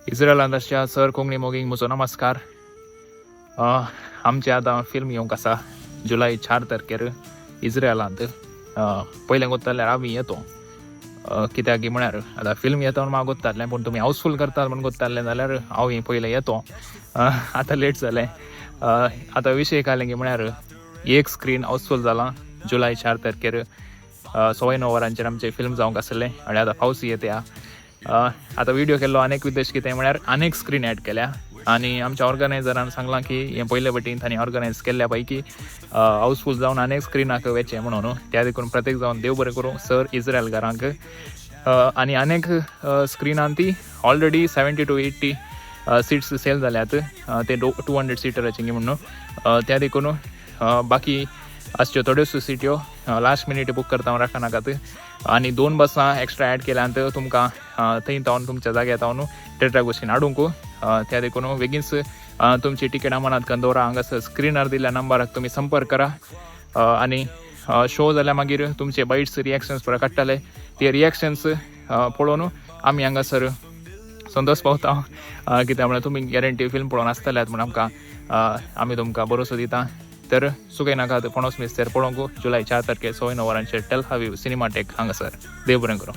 इस्रायलांत आसच्या सर कोंकणी मोगींक म्हजो नमस्कार. आमचें आतां फिल्म येवंक आसा जुलय 4 तारखेर इस्रायलांत. पयलें गोत्ता जाल्यार आमी येतो, कित्याक की म्हळ्यार आतां फिल्म येता म्हूण म्हाका गोत्तालें, पूण तुमी हावसफूल करतात म्हूण गोत्तालें जाल्यार हांव ही पयलें येतो. आतां लेट जालें. आतां विशय काडलें की म्हळ्यार एक स्क्रीन हावसफूल जालां. जुलय 4 तारखेर 9:15 वरांचेर आमचें फिल्म जावंक आसलें आनी आतां पावस येता. आतां व्हिडिओ केल्लो अनेक उद्देश कितें म्हळ्यार अनेक स्क्रीन ॲड केल्या आनी आमच्या ऑर्गनायझरान सांगलां की हें पयले वटेन तांणी ऑर्गनायज केल्ल्या पैकी हावसफूल जावन अनेक स्क्रिनाक वचें म्हणून. त्या देखून प्रत्येक जावन देव बरें करूं सर इस्रायलकारांक. आनी अनेक स्क्रिनान ती already 70 to 80 seats sale जाल्यात, ते 200 सिटराचे म्हणून. त्या देखून बाकी आसच्यो थोड्योच सिट्यो लास्ट मिनीट बूक करता राखा नाकात. आनी 2 बसां एक्स्ट्रा ॲड केल्यात तुमकां थंय तावन तुमच्या जाग्यार तावन टेट्रा गोशीन हाडूंक. त्या देखून बेगीनच तुमची तिकेट अमानात करून दवरा. हांगासर स्क्रिनार दिल्ल्या नंबराक तुमी संपर्क करा आनी शो जाल्यार मागीर तुमचे बायट्स रिएक्शन्स पळय काडटाले, ते रिएक्शन्स पळोवन आमी हांगासर संतोश पावता, कित्याक म्हळ्यार तुमी गॅरंटी फिल्म पळोवन आसतल्यात म्हूण आमकां आमी तुमकां भरोसो दिता. तर चुकय नाकात, पणस मिस्तेर पळोवंक जुलय 4 तारखेर 9:15 वरांचेर टेल हावीव सिनेमाटेक हांगासर. देव बरें करूं.